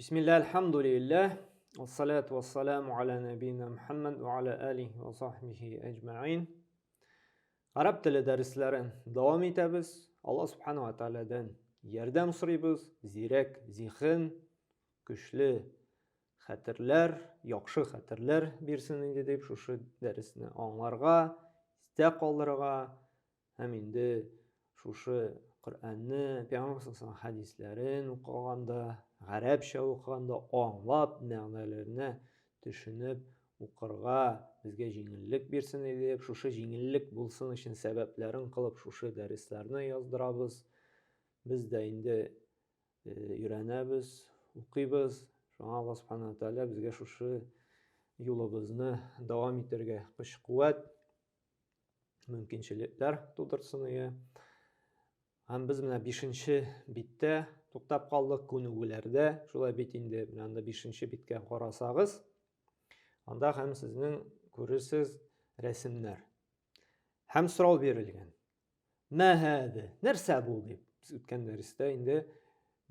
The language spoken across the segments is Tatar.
Бисмилла, альхамдулиллах, вассалату вассаламу аля нәбина Мухаммад ва аля алихи ва сахбихи әҗмәгин. Араб теле дәресләрен дәвам итәбез. Алла субхану ва тааладан ярдәм сорыйбыз. Зирәк зихен, көчле хәтерләр, яхшы хәтерләр бирсен инде дип шушы дәресне аңларга, истә калдырырга Һәм инде шушы Коръәнне, Пәйгамбәр саллаллаһу хәдисләрен укыганда, гарәпчә укыганда аңлап, мәгънәләренә төшенеп укырга безгә җиңеллек бирсен иде дип, шушы җиңеллек булсын өчен сәбәпләрен кылып шушы дәресләрне яздырабыз. Без дә инде э, өйрәнәбез, укыйбыз. Шуңа Алла субхана тәгалә безгә шушы юлыбызны дәвам итәргә көч-куәт, мөмкинчелекләр тудырсын ие. Һәм без менә бишенче биттә туктап калдык күнегүләрдә. Шулай бит инде менә анда бишенче биткә карасагыз, анда һәм сезнең күрерсез рәсемнәр. Һәм сорау бирелгән. Мә һәдә? Нәрсә бу дип. Без үткән дәрестә инде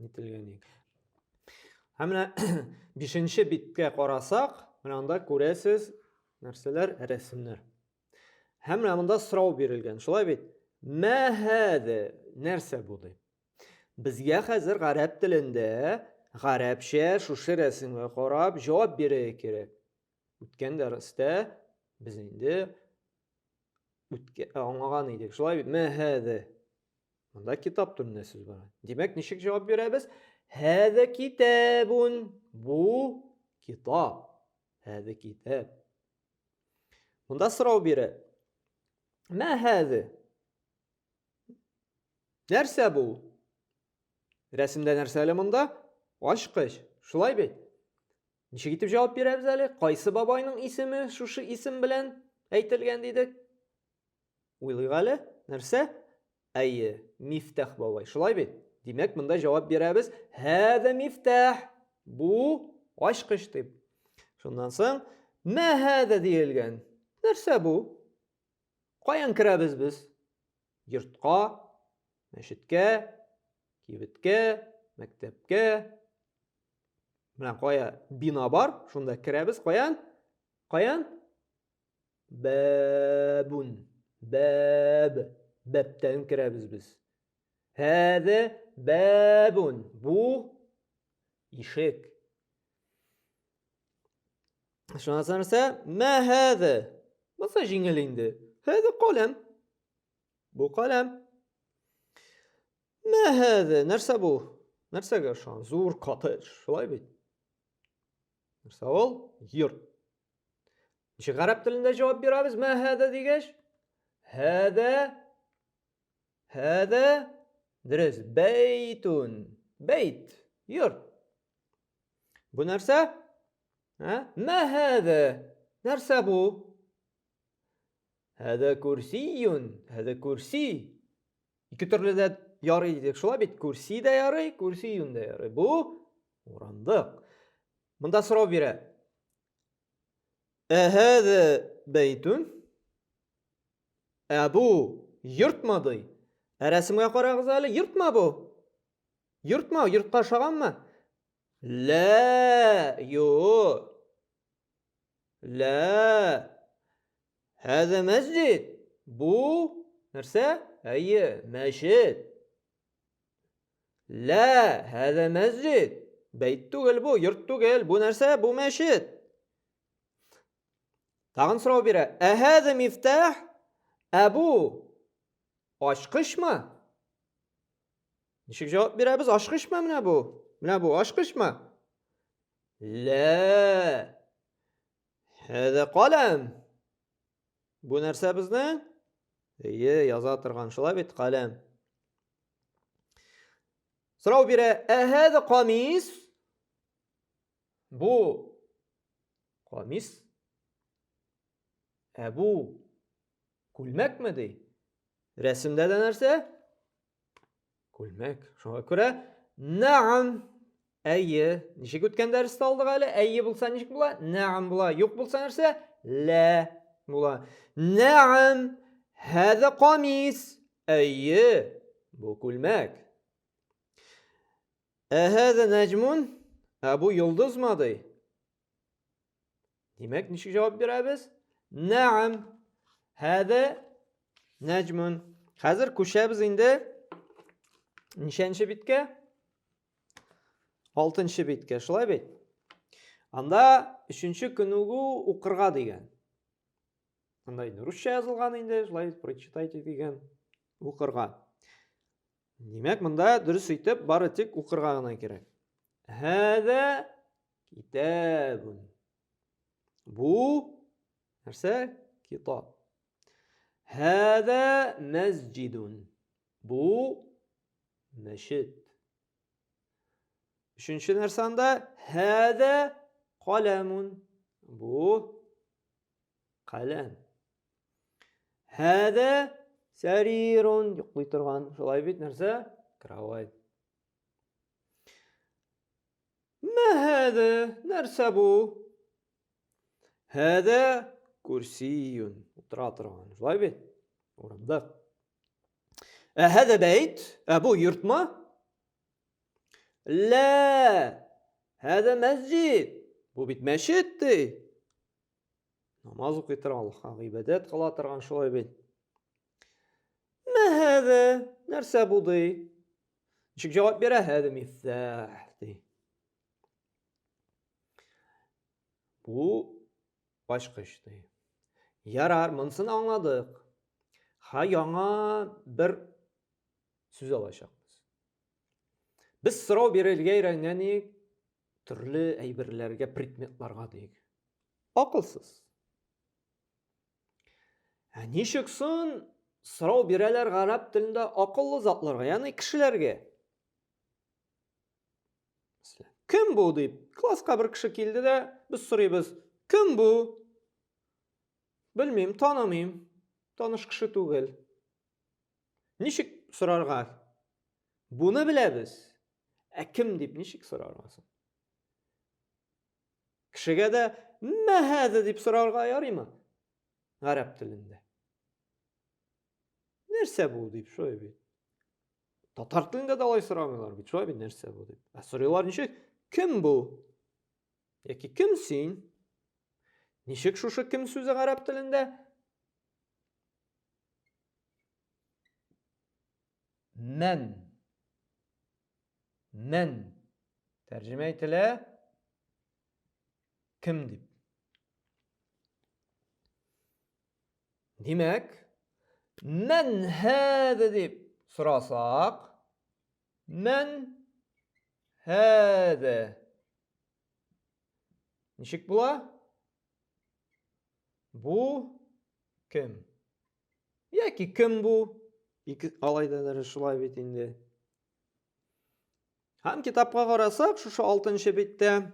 нителгән идек. Һәм менә бишенче биткә карасак, менә анда күрәсез нәрсәләр, рәсемнәр. Һәм менә монда сорау бирелгән. Шулай бит? Мә һәдә? Нәрсә бу дип. Безгә хәзер гарәп телендә гарәпчә шушы рәсемгә карап җавап бирергә кирәк. Үткән дәрестә без инде үткә, аңлаган идек. Шулай бит? Мә һәдә. Монда китап турында сүз бара. Димәк, ничек җавап бирәбез? Һәдә китабун. Бу китап. Һәдә китап. Монда сорау бирә. Мә һәдә? Нәрсә бу? Рәсемдә нәрсә әле монда? Ачкыч. Шулай бит? Ничек итеп җавап бирәбез әле? Кайсы бабайның исеме шушы исем белән әйтелгән дидек? Уйлыйк әле, нәрсә? Әйе, Мифтах бабай. Шулай бит? Димәк, монда җавап бирәбез. Һәдә мифтах. Бу ачкыч дип. Шуннан соң мә һәдә диелгән. Нәрсә бу? Каян керәбез без? Йортка, мәчеткә, кибеткә, мәктәпкә. Менә кая бина бар, шунда керәбез. Каян? Каян? Бәбун. Бәб. Бәбтән керәбез без. Һәдә бәбун. Бу ишек. Шуннан соң нәрсә? Мә һәдә. Монысы җиңел инде. Һәдә каләм. Бу каләм. Мә һәдә. Нәрсә бу? Нәрсәгә ошаган? Зур коттедж. Шулай бит? Нәрсә ул? Йорт. Ничек гарәп телендә җавап бирәбез? Мә һәдә дигәч? Һәдә Һәдә дөрес, бәйтун. Бәйт, йорт. Бу нәрсә? Ә? Мә һәдә? Нәрсә бу? Һәдә курсиюн, һәдә курси. Ике төрле дә ярый дидек. Шулай бит, курси дә ярый, курсиюн да ярый. Бу урындык. Монда сорау бирә. Әһәдә бәйтүн? Ә бу йортмы ди? Ә рәсемгә карагыз әле, йортмы бу? Йортмы? Йортка ошаганмы? Лә, юк. Лә. Һәзә мәсҗид. Бу нәрсә? Әйе, мәчет. Лә, һәзә мәсҗид. Бәйт түгел бу, йорт түгел. Бу нәрсә? Бу мәчет. Тагын сорау бирә. Ә һәзә мифтах? Ә бу ачкычмы? Ничек җавап бирәбез? Ачкычмы менә бу? Менә бу ачкычмы? Лә. Һәзә каләм. Бу нәрсә безнең? Әйе, яза торган шулай бит, каләм. Сорау бирә, әһәдә камис? Бу камис? Ә бу күлмәкме ди? Рәсемдә дә нәрсә? Күлмәк. Шуңа күрә нәам әйе. Ничек үткән дәрестә алдык әле? Әйе булса ничек була? Нәам була. Юк булса нәрсә? Лә була. Нәам һәзә камис. Әйе, бу күлмәк. Ә һәзә нәҗмун? Ә бу йолдызмы ди? Димәк, ничек җавап бирәбез? Нәам. Һәдә нәҗмун. Хәзер күчәбез инде ничәнче биткә? Алтынчы биткә, шулай бит? Анда өченче күнегү укырга дигән. Анда инде русча язылган инде, шулай бит, прочитайте дигән укырга. Димәк, монда дөрес итеп бары тик укырга гына кирәк. Һәдә китабун. Бу нәрсә? Китап. Һәдә мәсҗидун. Бу мәчет. Өченче нәрсә анда? Һәдә каләмун. Бу каләм. Һәдә сәрирун. Йоклый торган. Шулай бит нәрсә? Кровать. Мә һәдә? Нәрсә бу? Һәдә курсиюн. Утыра торган. Шулай бит? Урындык. Ә һәдә бәйт? Ә бу йортмы? Лә! Һәдә мәсҗид. Бу бит мәчет ди. Намаз укый торган, Аллаһка гыйбадәт кыла торган шулай бит. Мә һәдә? Нәрсә бу ди? Ничек җавап бирә? Һәдә мифтах ди. Бу ачкыч ди. Ярар, монысын аңладык. Ха яңа бер сүз алачакбыз. Без сорау бирергә өйрәнгән идек, төрле әйберләргә, предметларга диек. Акылсыз. Ә ничек сон сорау бирәләр гарәп телендә акыллы затларга, ягъни кешеләргә? Мәсәлән, кем бу дип, класска бер кеше килде дә, без сорыйбыз, кем бу? Белмим, танымыйм. Таныш кеше түгел. Ничек сорарга? Буны беләбез. Ә кем дип ничек сорарга соң? Кешегә дә мәһәдә дип сорарга ярыймы? Гарәп телендә. Нәрсә бу дип шулай бит. Татар телендә дә алай сорамыйлар бит, шулай бит нәрсә бу дип. Ә сорыйлар ничек? Кем бу? Яки кем син? Ничек шушы кем сүзе гарәп телендә? Мән. Мән. Тәрҗемә ителә кем дип. Димәк, мән һәдә дип сорасак, мән һәдә. Ничек була? Бу кем? Яки кем бу? Ике алай да дөрес шулай бит инде. Һәм китапка карасак, шушы 6 биттә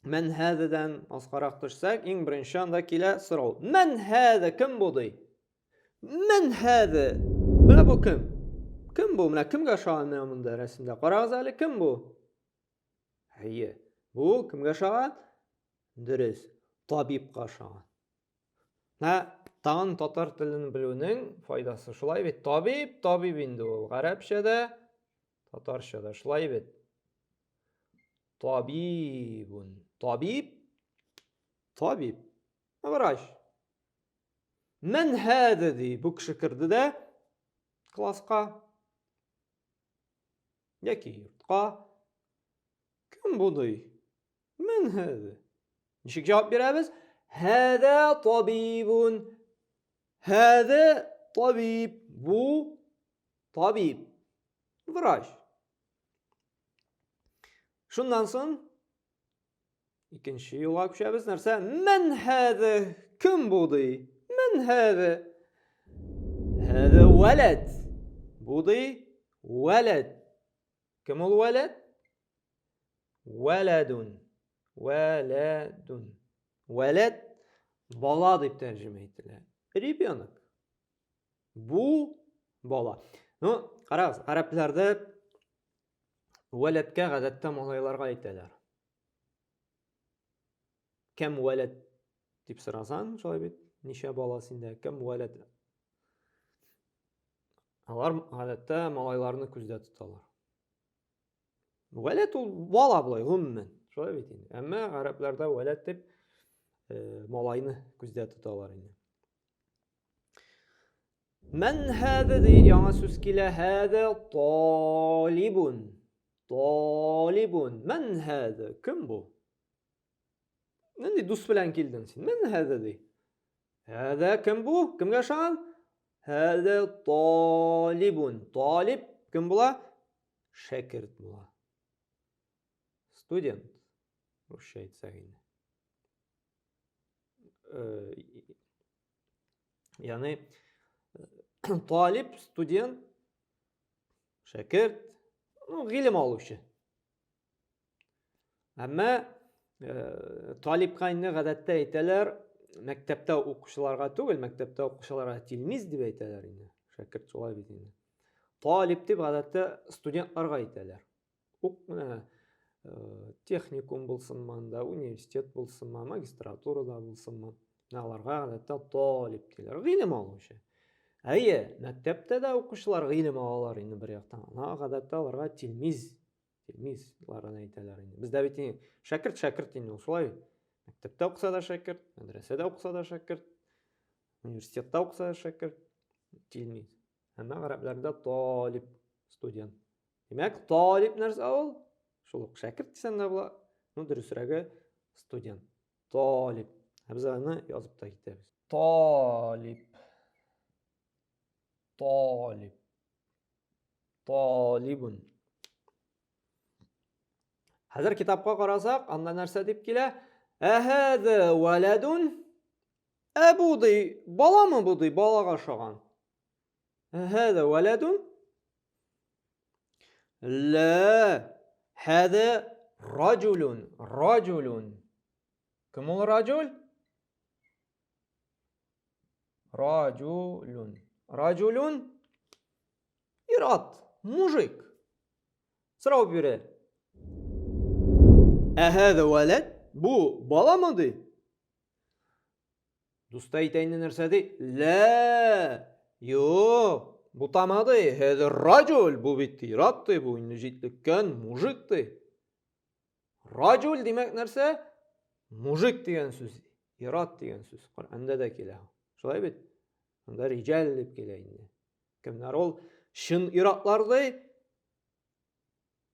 Мән һәдәдән аскарак төшсәк, иң беренче анда килә сорау. Мән һәдә кем бу ди? Мән һәдә? Менә бу кем? Кем бу? Менә кемгә ошаган менә монда рәсемдә? Карагыз әле, кем бу? Әйе. Бу кемгә ошаган? Дөрес, табибка ошаган. Менә тагын татар телен белүнең файдасы шулай бит. Табиб, табиб инде ул. Гарәпчә дә, татарча да шулай бит. Табибун. Табиб, табиб. Врач. Мән һәдә ди. Бу кеше керде дә класска яки йортка. Кем бу ди? Мен һәдә. Ничек җавап бирәбез? Һәдә табибун. Һәдә табиб. Бу табиб. Врач. Шуннан соң икенче юлга күчәбез. Нәрсә? Мен һәдә. Кем бу ди? Мен һәдә. Һәдә вәләд. Бу ди вәләд. Кем ул вәләд? Вәләдун. Вәләдун. Вәләд бала дип тәрҗемә ителә. Ребенок. Бу бала. Ну, карагыз, гарәпләрдә вәләдкә гадәттә малайларга әйтәләр. Кем вәләд дип сорасаң, шулай бит, ничә бала синдә, кем вәләд? Алар гадәттә малайларны күздә тоталар. Вәләд ул бала болай, гомумән. Шулай бит инде. Әмма гарәпләрдә вәләд дип э, малайны күздә тоталар инде. Мән хәҙә ди, яңа сүз килә. Хәҙә талибун. Талибун. Мән хәҙә? Кем бу? Нинди дус белән килдең син? Мән хәҙә ди. Хәҙә кем бу? Кемгә ошаган? Хәҙә талибун. Талиб кем була? Шәкерт була. Студент. Русча әйтсәк инде. Э, Ягъни талиб, студент, шәкерт, ну, гыйлем алучы. Әмма э, талибка инде гадәттә әйтәләр, мәктәптә укучыларга түгел, мәктәптә укучыларга тилмиз дип әйтәләр инде. Шәкерт шулай бит инде. Талиб дип гадәттә студентларга әйтәләр. Ук менә э, техникум булсынмы анда, университет булсынмы, магистратурада булсынмы. Менә аларга гадәттә талиб диләр, гыйлем алучы. Әйе, мәктәптә дә укучылар гыйлем алалар инде бер яктан. Ана гадәттә аларга тилмиз, тилмиз ларын әйтәләр инде. Бездә бит инде шәкерт шәкерт инде ул шулай бит. Мәктәптә укыса да шәкерт, мәдрәсәдә укыса да шәкерт, университетта укыса да шәкерт, тилмиз. Әмма гарәпләрдә талиб, студент. Димәк, талиб нәрсә ул? Шул ук шәкерт дисәң дә була. Ну, дөресрәге студент. Талиб. Ә без аны язып та китәбез. Талиб. Талиб. Талибун. Хәзер китапка карасак, анда нәрсә дип килә? Әһәдә вәләдун. Ә бу ди, баламы бу ди, балага ошаган. Һәдә вәләдун? Лә, һәдә раҗулун, раҗулун. Кем ул раҗул? Раҗулун. Раҗулун ир-ат, мужик. Сорау бирә. Әһәдә вәләд? Бу баламы ди? Дусты әйтә инде нәрсә ди? Лә! Юк, бутама ди. Һәзер раҗул, бу бит ир-ат ди, бу инде җитлеккән мужик ди. Раҗул димәк нәрсә? Мужик дигән сүз, ир-ат дигән сүз. Коръәндә дә килә. Шулай бит? Анда риҗәл дип килә инде. Кемнәр ул? Чын ир-атлар ди.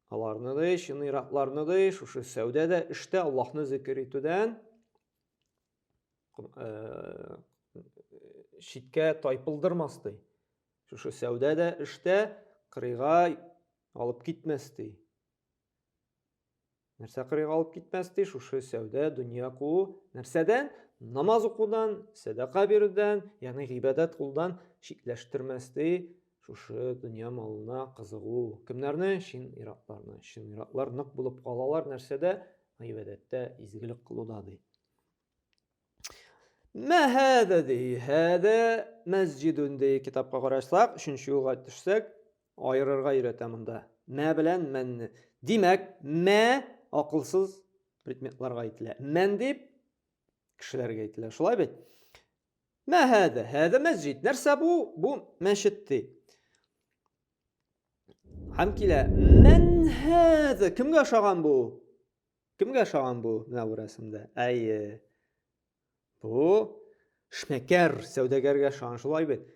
Аларны ди, чын ир-атларны ди, шушы сәүдәдә, эштә Аллаһны зикер итүдән Э, читкә тайпылдырмас ди. Шушы сәүдә дә эштә кырыйга алып китмәс ди. Нәрсә кырыйга алып китмәс ди? Шушы сәүдә, дөнья куу нәрсәдән? Намаз укудан, сәдака бирүдән, ягъни гыйбадәт кылудан читләштермәс ди. Шушы дөнья малына кызыгу. Кемнәрне? Чын иратларны. Чын иратлар нык булып калалар нәрсәдә? Гыйбадәттә, изгелек кылуда ди. Мә һәдә ди, һәдә мәсҗидун ди китапка карасак, өченче юлга төшсәк, аерырга өйрәтә монда. Мә белән мәнне. Димәк, мә акылсыз предметларга әйтелә. Мән дип кешеләргә әйтелә. Шулай бит? Мә һәдә, һәдә мәсҗид. Нәрсә бу? Бу мәчет ди. Һәм килә, мән һәдә. Кемгә ошаган бу? Кемгә ошаган бу менә бу рәсемдә? Әйе. Бу шмәкәр, сәүдәгәргә ошаган, шулай бит.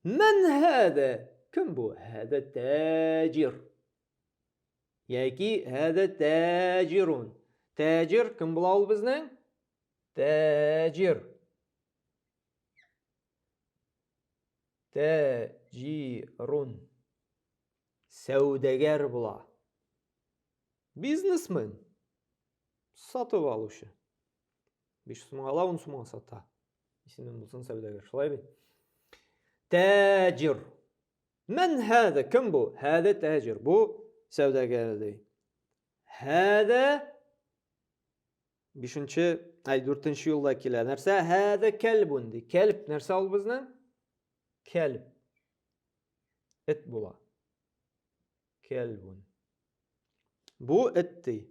Мән һәдә? Кем бу? Һәдә тәҗир. Яки һәдә тәҗирун. Тәҗир кем була ул безнең? Тәҗир. Тәҗирун. Сәүдәгәр була. Бизнесмен. Сатып алучы. 5 сумга ала, 10 сумга сата. Исемен булсын сәүдәгәр. Шулай бит? Тәҗир. Мән һәдә? Кем бу? Һәдә тәҗир. Бу сәүдәгәр ди. Һәдә бишенче, ай, дүртенче юлда килә. Нәрсә? Һәдә кәлбун ди. Кәлб нәрсә ул безнең? Кәлб. Эт була. Кәлбун. Бу эт ди.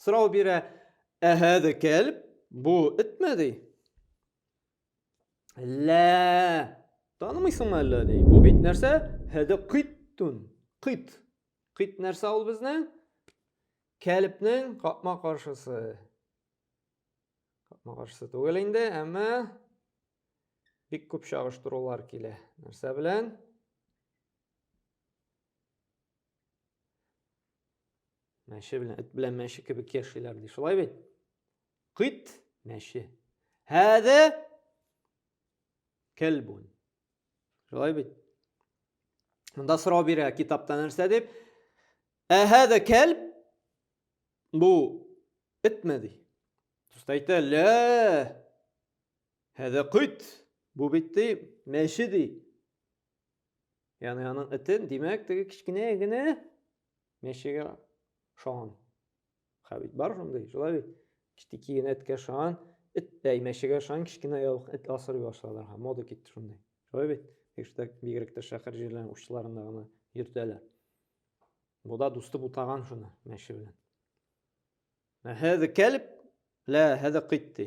Сорау бирә, әһәде кәлб, бу этме ди? Лә, танымыйсыңмы әллә ди? Бу бит нәрсә? Һәде кыйттун. Кыйт. Кыйт нәрсә ул безнең? Кәлбнең капма-каршысы. Капма-каршысы түгел инде, әмма бик күп чагыштырулар килә. Нәрсә белән? Мәче белән, эт белән мәче кебек яшиләр ди. Шулай бит? Кыт мәче. Һәдә кәлбун. Шулай бит? Монда сорау бирә китапта нәрсә дип? Ә һәдә кәлб бу этме ди. Дусты әйтә, лә һәдә кыт бу бит ди, мәче ди. Ягъни аның этен, димәк, теге кечкенә генә мәчегә ошаган. Ха бит бар шундый, шулай бит. Кечтеки генә эткә ошаган, эт тә мәчегә ошаган кечкенә ябык эт асрый башладылар. Ха, мода китте шундый. Шулай бит. Бигрәк бигрәк тә шәһәр җирләренең учларында гына йөртәләр. Бу да дусты бутаган шуны мәче белән. Һәзә кәлб, лә һәзә кыйт ди.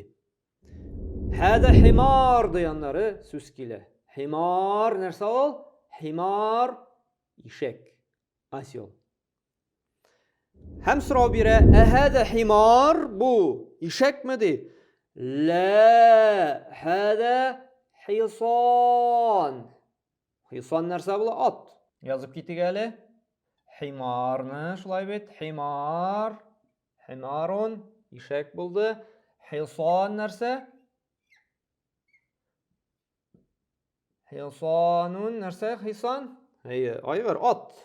Һәзә химар ди аннары сүз килә. Химар нәрсә ул? Химар ишәк, осел. Һәм сорау бирә, әһәдә химар бу ишәкме ди? Лә һәдә хисан. Хисан нәрсә була? Ат. Язып китик әле. Химарны шулай бит. Химар. Химарун. Ишәк булды. Хисан нәрсә? Хисанун нәрсә? Хисан? Әйе, айгыр, ат.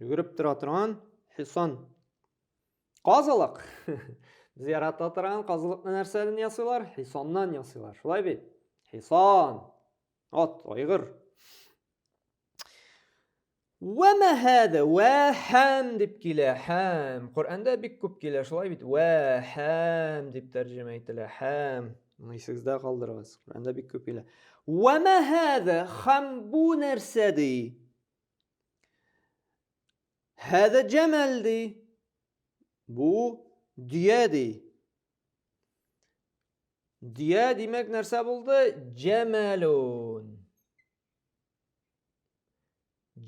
Йөгереп тора торган хисан. Казылык. Без ярата торган казылыкны нәрсәдән ясыйлар? Хисаннан ясыйлар. Шулай бит? Хисан. Ат, айгыр. Вә мә һәдә, вә һәм дип килә, һәм. Коръәндә бик күп килә, шулай бит? Вә һәм дип тәрҗемә ителә, һәм. Моны исегездә калдырыгыз. Коръәндә бик күп килә. Вә мә һәдә, һәм бу нәрсә ди? Һәдә җәмәл ди. Бу дөя ди. Дөя димәк нәрсә булды? Җәмәлун.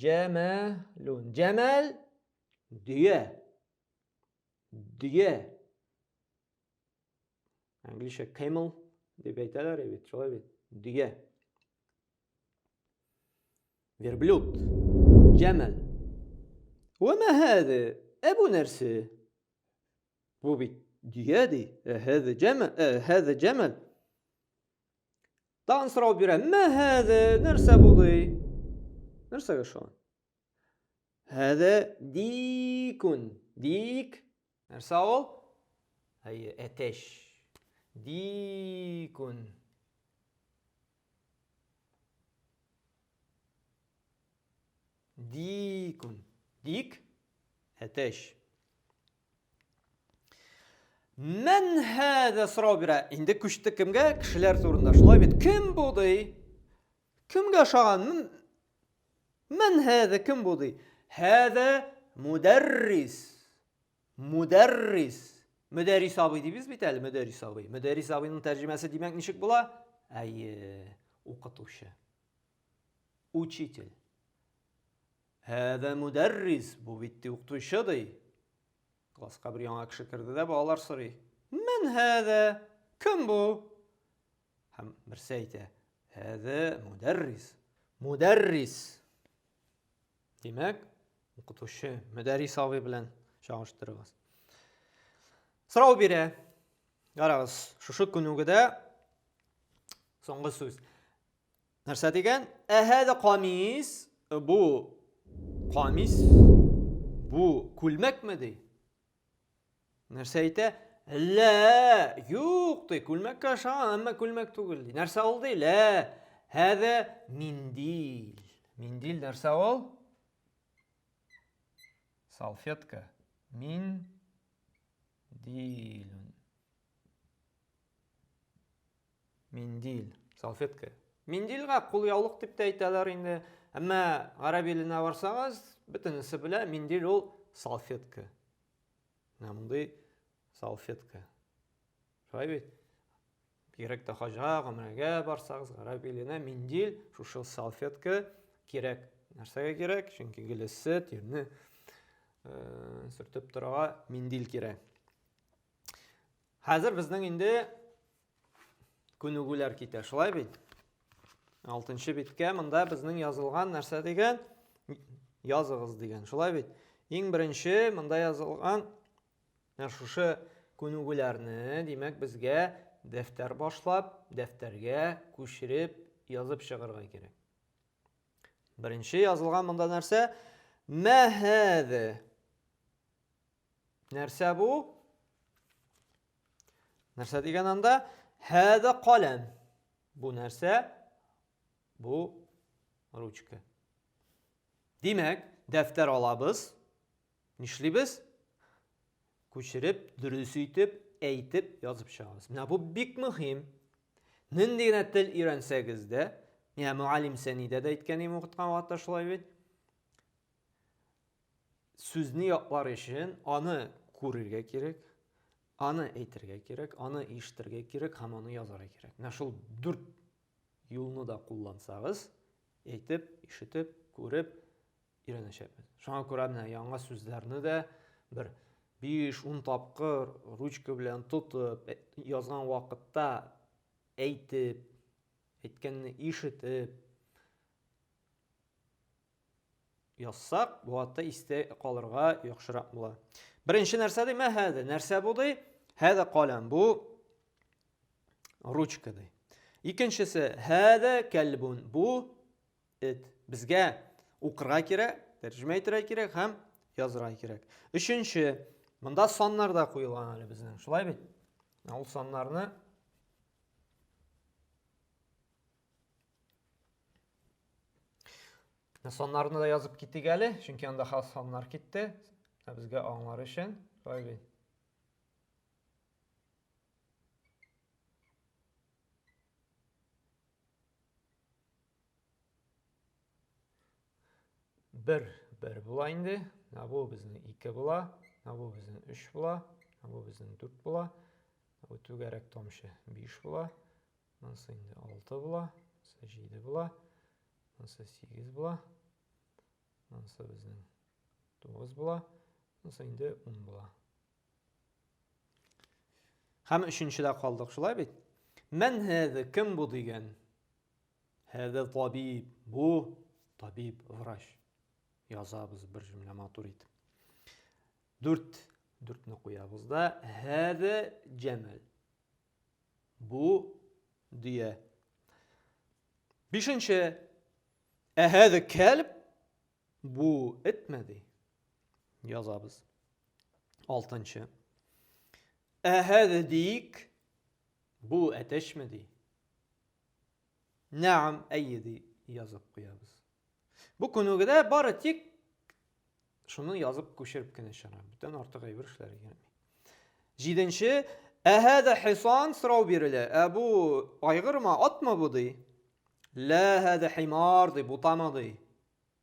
Җәмәлун. Җәмәл дөя. Дөя. Англичә camel дип әйтәләр бит, шулай бит. Дөя. Верблюд. Җәмәл. Вә мә һәдә? Ә бу нәрсә? Бу бит дөя ди. Һәдә җәмәл, һәдә җәмәл. Тагын сорау бирә. Мә һәдә? Нәрсә бу ди? Нәрсәгә шул? Һәдә дикун. Дик. Нәрсә ул? Әйе, әтәч. Дикун. Дикун. Дик, әтәч. Мән һәдә сорау бирә. Инде күчте кемгә? Кешеләр турында. Шулай бит. Кем бу ди? Кемгә ошаган? Мән һәдә кем бу ди? Һәдә мудәррис. Мудәррис. Мөдәррис абый дибез бит әле, мөдәррис абый. Мөдәррис абыйның тәрҗемәсе димәк ничек була? Әйе, укытучы. Учитель. Һәдә мудәррис, бу бит ди укытучы ди. Класска бер яңа кеше керде дә балалар сорый. Мен һәдә? Кем бу? Һәм берсе әйтә, һәдә мудәррис. Мудәррис. Димәк, укытучы мөдәррис абый белән чагыштырыгыз. Сорау бирә. Карагыз, шушы күнегүдә соңгы сүз. Нәрсә дигән? Әһәдә камис, бу камис, бу күлмәкме ди? Нәрсә әйтә? Лә, юк ди, күлмәккә ошаган, әмма күлмәк түгел ди. Нәрсә ул ди? Лә, һәдә миндил. Миндил нәрсә ул? Салфетка. Мин дилун. Миндил, салфетка. Миндилгә кулъяулык дип тә әйтәләр инде. Әмма гарәп иленә барсагыз, бөтенесе белә, миндил ул салфетка. Менә мондый салфетка. Шулай бит? Бигрәк тә хаҗга, гомрәгә барсагыз, гарәп иленә миндил, шушы салфетка кирәк. Нәрсәгә кирәк? Чөнки гел эссе, тирне Сөртеп торырга миндил кирәк. Хәзер безнең инде күнегүләр китә, шулай бит? Алтынчы биткә монда безнең язылган нәрсә дигән? Языгыз дигән, шулай бит? Иң беренче монда язылган менә шушы күнегүләрне, димәк, безгә дәфтәр башлап, дәфтәргә күчереп язып чыгарга кирәк. Беренче язылган монда нәрсә? Мәһәде. Нәрсә бу? Нәрсә дигән анда? Һәдә каләм. Бу нәрсә? Бу ручка. Димәк, дәфтәр алабыз. Нишлибез? Күчереп, дөрес итеп, әйтеп язып чыгабыз. Менә бу бик мөһим. Нинди генә тел өйрәнсәгез дә, менә мөгаллим Сәнидә дә әйткән иде укыткан вакытта шулай бит. Сүзне яклар өчен аны күрергә кирәк, аны әйтергә кирәк, аны ишетергә кирәк һәм аны язарга кирәк. Менә шул дүрт юлны да куллансагыз, әйтеп, ишетеп, күреп өйрәнәчәкбез. Шуңа күрә менә яңа сүзләрне дә бер 5-10 тапкыр ручка белән тотып, э, язган вакытта әйтеп, әйткәнне ишетеп язсак, бу вакытта истә калырга яхшырак була. Беренче нәрсә ди, мәһәдә. Нәрсә бу ди? Һәдә каләм. Бу ручка ди. Икенчесе, һәдә кәлбун. Бу эт. Безгә укырга кирәк, тәрҗемә итәргә кирәк һәм язырга кирәк. Өченче, монда саннар да куелган әле безнең. Шулай бит? Ул саннарны Саннарны да язып китик әле, чөнки анда хас саннар китте. Ә безгә аңлар өчен. Шулай бит? Бер, бер була инде. Менә бу безнең ике була. Менә бу безнең өч була. Менә бу безнең дүрт була. Бу түгәрәк тамчы биш була. Монысы инде алты була. Монысы җиде була. Монысы сигез була. Монысы безнең тугыз була. Монысы инде ун була. Һәм өченчедә калдык, шулай бит? Мән һәҙә, кем бу дигән? Һәҙә табиб, бу табиб, врач. Язабыз бер җөмлә матур итеп. Дүрт, дүртне куябыз да. Һәҙә җәмәл. Бу дөя. Бишенче. Әһәҙә кәлб. Бу этме ди? Язабыз. Алтынчы. Әһәҙә дик. Бу әтәчме ди? Нәам, әйе ди язып куябыз. Бу күнегүдә бары тик шуны язып күчереп кенә чыга. Бүтән артык әйбер эшләргә кирәкми. Җиденче, әһәдә хисан сорау бирелә. Ә бу айгырмы, атмы бу ди? Лә һәдә химар ди, бутама ди.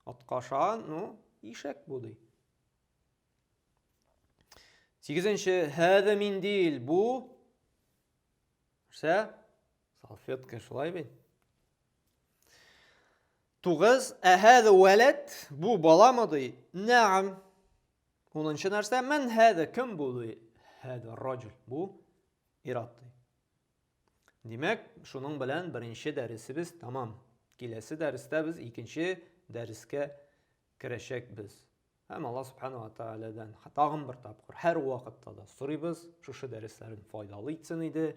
Атка ошаган, ну, ишәк бу ди. Сигезенче, һәдә миндил, бу Нәрсә? Салфетка шулай бит. Тугыз, әһәдә вәләд, бу баламы ди? Нәам. Унынчы нәрсә, мән һәдә, кем бу ди? Һәдә раҗул, бу ират ди. Димәк, шуның белән беренче дәресебез тамам. Киләсе дәрестә без икенче дәрескә керәчәкбез. Һәм Алла Субхану ва Тааладан тагын бер тапкыр һәр вакытта да сорыйбыз, шушы дәресләрен файдалы итсен иде.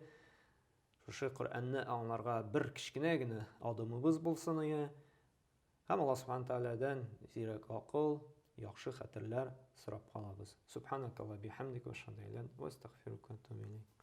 Шушы Коръәнне аңларга бер кечкенә генә адымыбыз булсын иде. Һәм Алла Субхану Тааладан зирәк акыл, яхшы хәтерләр сорап калабыз. Субханакалла бихамдика ва ашһаду ан ла илаһа илля анта астагфирука ва атубу илейк.